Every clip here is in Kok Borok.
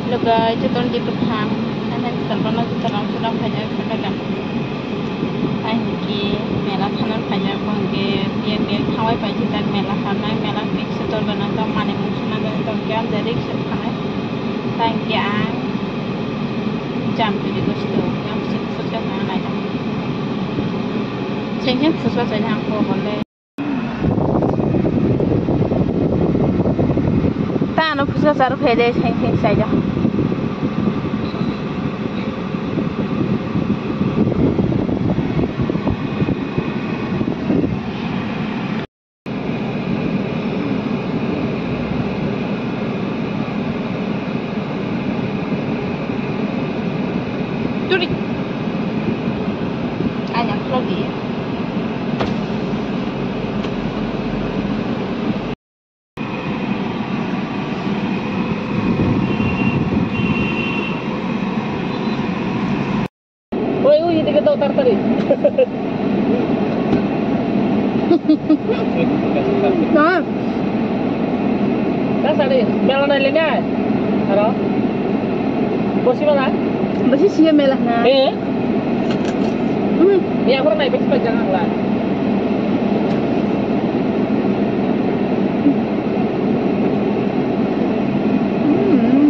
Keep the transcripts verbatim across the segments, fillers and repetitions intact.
Hello guys, jotono di kwthang, nang nang kwtal bono jotono khudam khaijak, khudam. Thank you, mela thanan khaijak, bangke biya biya thangbai pai jijak mela thanai, mela fix se tolgana tong mani mung suna gani tong kya, jadi kisa thanai. Thank you, ang jam tuli gosto, yang sik sik nang nai tang. Seng seng sik sik nang ko bole. Ta ano phuchka charwk khe de, seng seng saido. Turi. Ayang lagi. Oi, oi, এদিকে দাও তাড়াতাড়ি। না। Taxari, mela nai le nai. Aro. Bosi mana? Bosi siya mela na. Eh? Hmm. Ya, kurang nai, besi panjang lah. Hmm.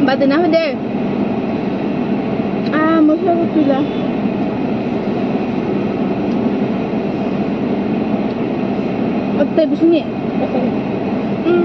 Bade na hode. Ah, mosla ko pila. Otte bisini. Hmm.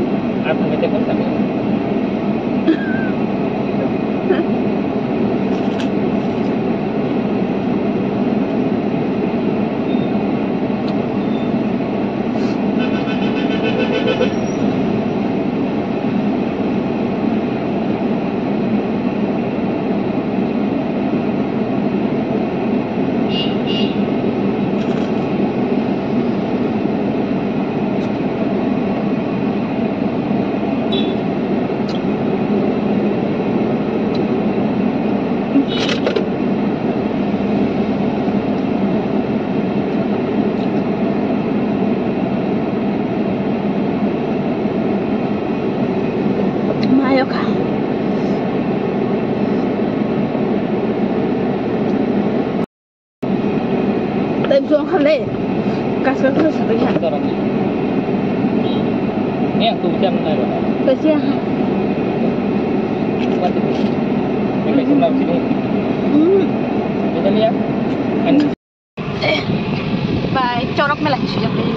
Mayo kha. Tei bwswng kha le. Kas kas kas sabai ha. Ni ang tu jam nai ba. Kaisa ha. Ini sih mau sini. Hmm. Ini ya. Bai, chorok mela hi sujak bai.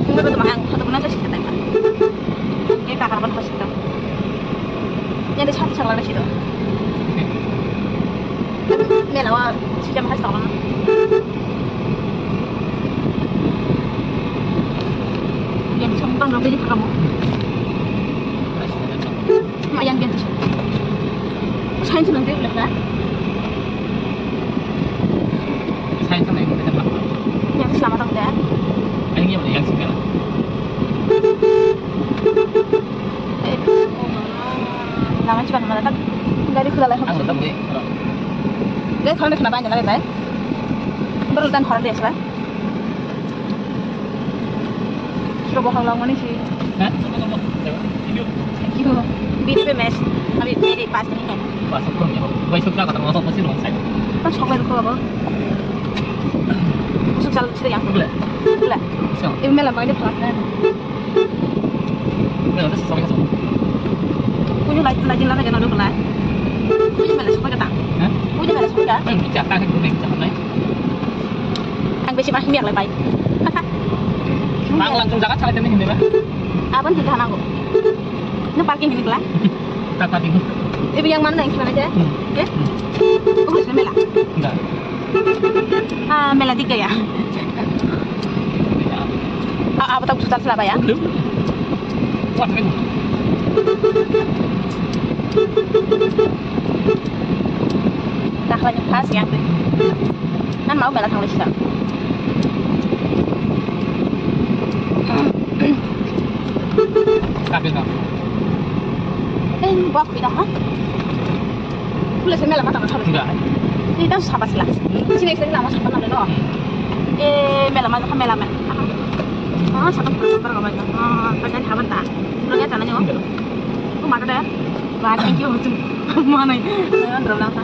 Tunggu dulu, mahal, satu bulan saya sudah tanya. Ini kakak pun pasti tahu. Yang di satu salah di situ. Mela wa sujak mahal tahu. Yang di sampang lebih di kamu. Ma yang biang tu. Sain tu nanti boleh lah. Sain tu nanti boleh lah. Yang selama tahun dah. Yang ni boleh yang sekarang. Eh, nama cepat mana tak? Dari kula lah. Aku tak boleh. Dari kalau nak kena banyak lah, baik. Baru dan horor dia, lah. Suro bohong long mani si. Ha? Thank you. Bit pe mes. Abi meri pas ni hai. Pas ko ni ho. Bai suk ka ta mo to si long sai. Pas sok bai ko bo. Suk sal si yang. Bula. Bula. So. Ibu mela bai de pas na. Bula ta sok ka. Punya lagi lagi lagi jangan dulu lah. Punya mela sok ka ta. Ha? Punya mela sok ka. Ang bicara ka ni ko nai. Ang bisi mah miak lai bai. Ang langsung jaga chalai tadi hindi ba? Aban kita nanggo. Ini parking ini kela. Tak parking. Ibu yang mana yang gimana aja? Hmm. Oke. Hmm. Bagus mela. Enggak. Ah, mela tiga ya. Ah, apa tak sudah selaba ya? Belum. Wah, kan. Dakhla ni khas yang tu. Nan mau mela thang sida. Kapi no. Eh, bok pida ha. Pula se mela mata mata. Enggak. Ni tahu siapa sila? Sini sini nama siapa nama no? Eh, mela mata mela mela. Ah, satu per per apa? Ah, pakai apa ta? Lo ya tanah ni. Enggak. Ko mata deh. Ba, thank you. Mana? Mana? Mana?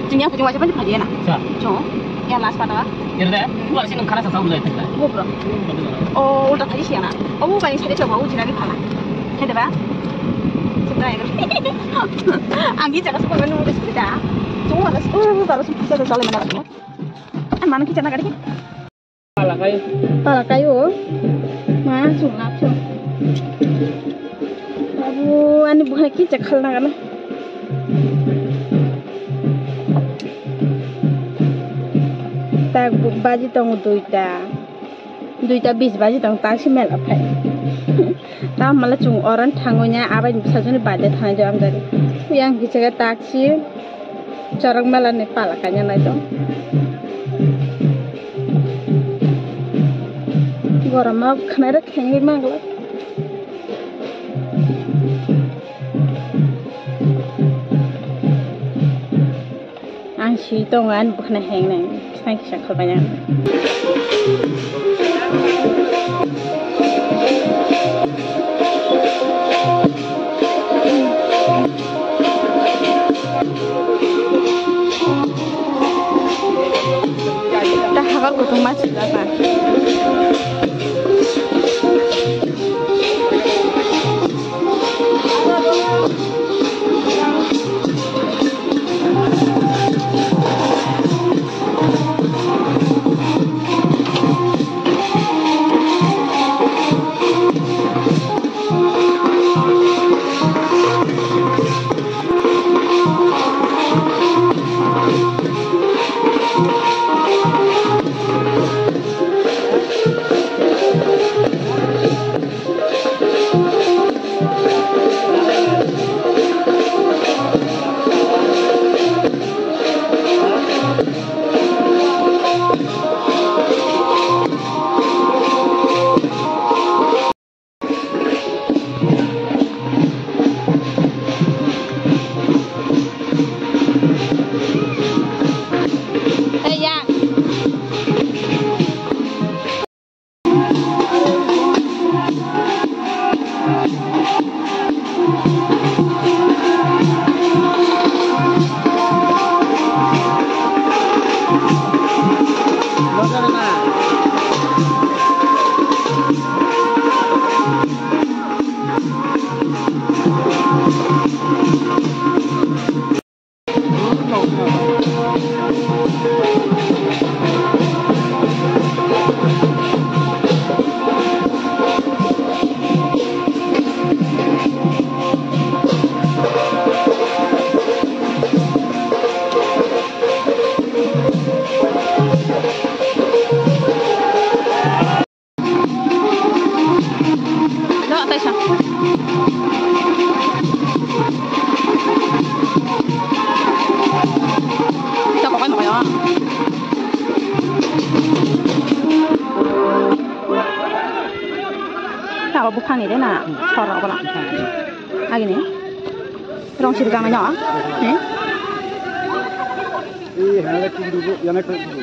Chini aku cuma siapa ni pagi na? Sa. Cho. Ya last pada. Irde. Luar sini khana sa sabu lai thangla. Go bro. Oh, ulta thai siya na. Oh, bani sari coba uji lagi phala. Hede ba? Sudah ya. Anggi jaga sekolah nunggu di sini dah. Cuma ada sepuluh baru sepuluh satu soalnya mana semua. Kan mana kita nak ada? Pala kai o. Ma, chwng lap chwng. Babu, ani bukhai kicha khalna gana. Tak bu-, baji tongo duita. Duita bis baji tong, tak si mela phai. Tamo mala chwng oran thangwi nya, abai bwsajwkni birthday thangnai do amjani. Yang kichaga taksi chorok mela ni pala kanya nai do. Goroma khnai rok khengwi mangla. Ang si tongo ani bwkhano heng nang, kisa kisa khabai ang. Ta hagar kutung ma sila ba. No, taisa. Ito ko kayo mo kayo. Tabo buphang ni de na, sora wala. Agini. Rong sirgang na nyo. Eh? Eh, hana kindu bu, yana kindu.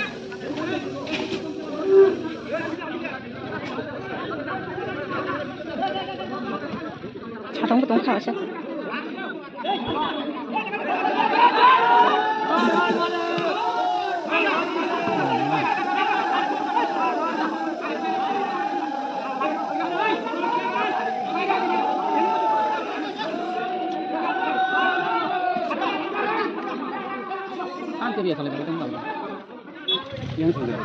Chatong bo tong kha se. Yang sudah.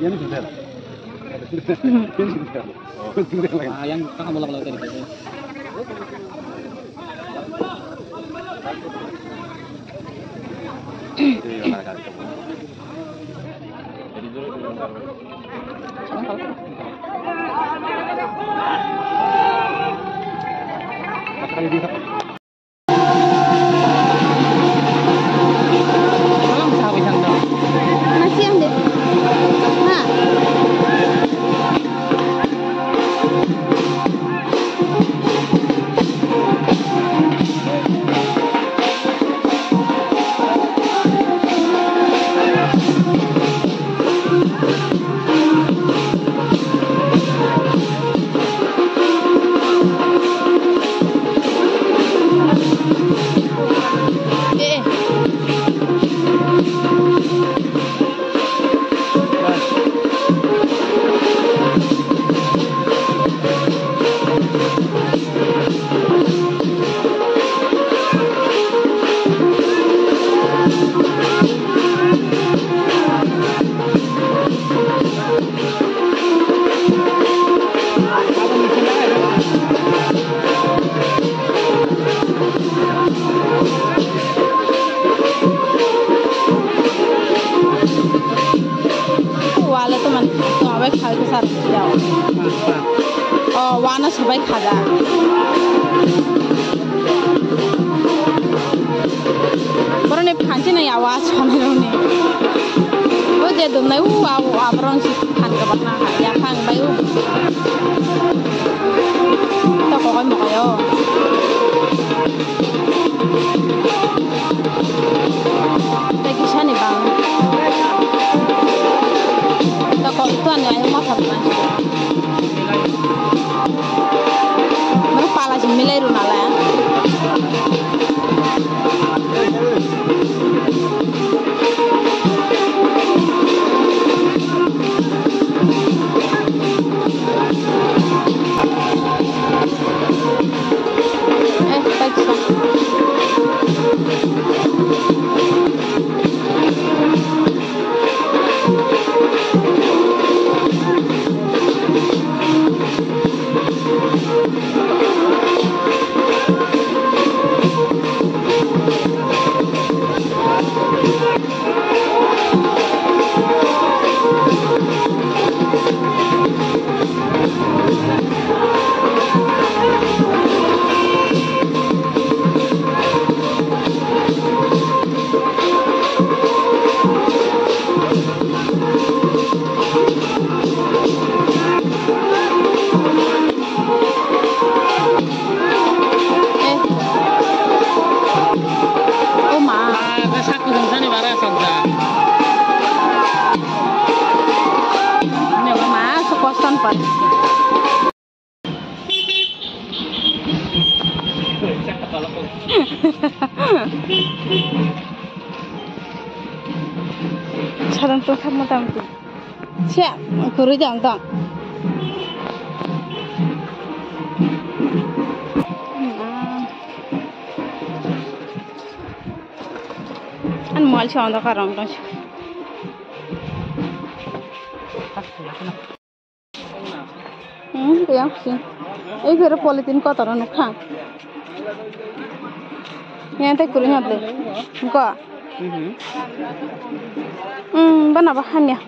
Yang sudah. Yang sudah. Ah, yang kakak bola bola tadi. Wale to man to abai khai ko sar jao. Oh, wana sabai khaja. Boroni phanchi na yawa chonai roni. O je dum nai u a u abrong si phan ka bana ya phang bai u. To ko ko mo ko yo. Tei kisani bang. Ta kok tu ani ayo ma thap na. Mero pala jing milai ru nala. Eh, thanks. Eh. O ma. Ah, ke sak kusung sani bara sabda. Ne o ma, so koston pa. Sadam to khap mota moti. Siya, kurui dang dang. An mall si ondo karong dong. Hmm, yang sih. Eh, kira politin kotor nukha. Yang teh kurui nyaple. Ko. Mhm. Hmm, bana ba hamya.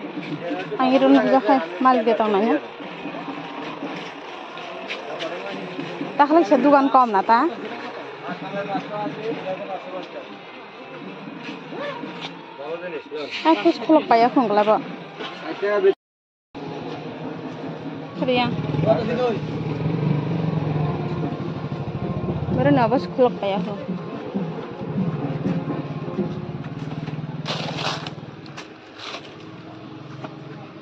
Ang iron nukjakhai, malik de tongnai ha. Takhwlai se dugan kom na ta. Akhis khulok paya khungla bo. Kariya. Boro no bos khulok paya ho.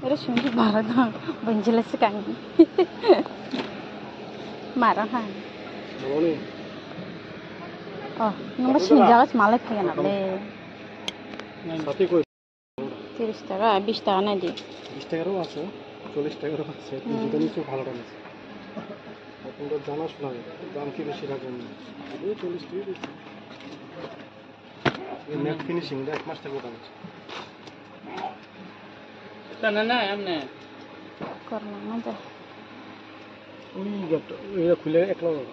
Boro sungki bara dong, banjila sekang. Mara ha. Oh, nungba sini jaga malai phai na le. Sati koi. Tiris taka, bis taka nai di. Bis takarও আছে, চল্লিশ টাকারও আছে। হুম। যেটা নিশ্চয়ই ভালো দাম আছে। আপনারা জানা শোনা যায়, দাম কি বেশি রাখবেন না। এই চল্লিশ টাকা দিচ্ছি। এই ম্যাট ফিনিশিং, এটা এক মাস থাকবে দাম আছে। না, না, না, এমনি। করলাম না তো। ওই গেটটা, এটা খুলে এক নম্বর।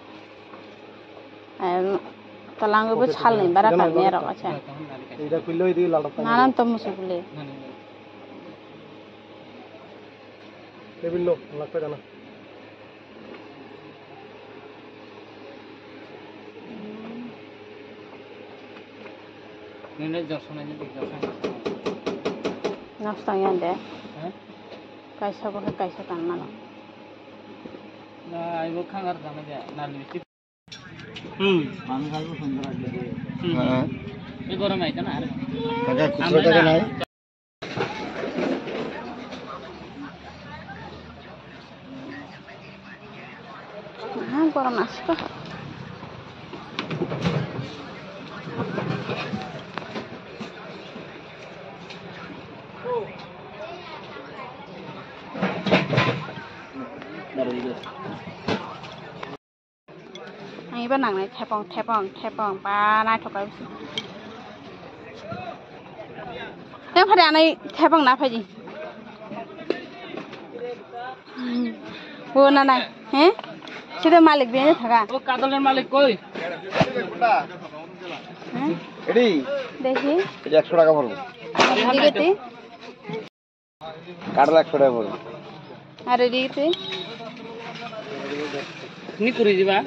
Em, talango bo salni bara kangni arok acha. Nanan to musu bole. Table no, lakpa jana. Nokstang yan de. Kaisa bo kaisa tang mano. Na, aibo khangar tang de, na lipstick. Hmm. Hah? Kaga kuchra kaga nai. Ah, gua orang masuk. Ang iba nangnai thepong, thepong, thepong, ba naithok khe. Tei phari anai thepong na phaidi. O nanai, he? Sida malik bini thaga. O kadolni malik koi? He? Edi. Dekhi. Edi ekso taka poribo. Dekhi. Karla ekso taka poribo. Are ri twi? Ni kuri diba?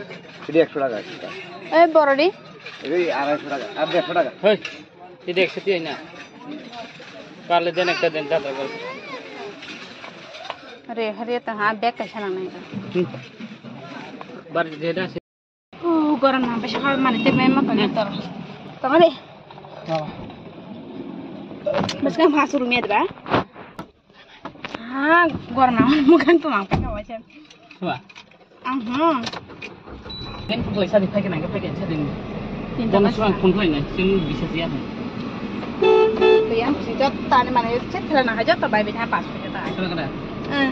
Ri ekso taka. E boro ri? Ri arai ekso taka, ar dersho taka. Hoi, ri ekso twi na. Karla den ekta den jatra gol. Re, re ta ha bag kaisa nang nai. Hmm. Bar je da. Oh, gorom na besa hal mani te mema tong tor. Tong de. Bas kan phas rum ya ba. Ha, gorom na mukan to mang pa wa chan. Wa. Ang hmm. Ken pun lai sadi phai ke nang phai ke sadi. Tin ta. Suang pun lai nai, sing bisa sia. Yang si jat tani mani chat thela na jat to bai bi ha pas ko jat. Kena kena. Eh.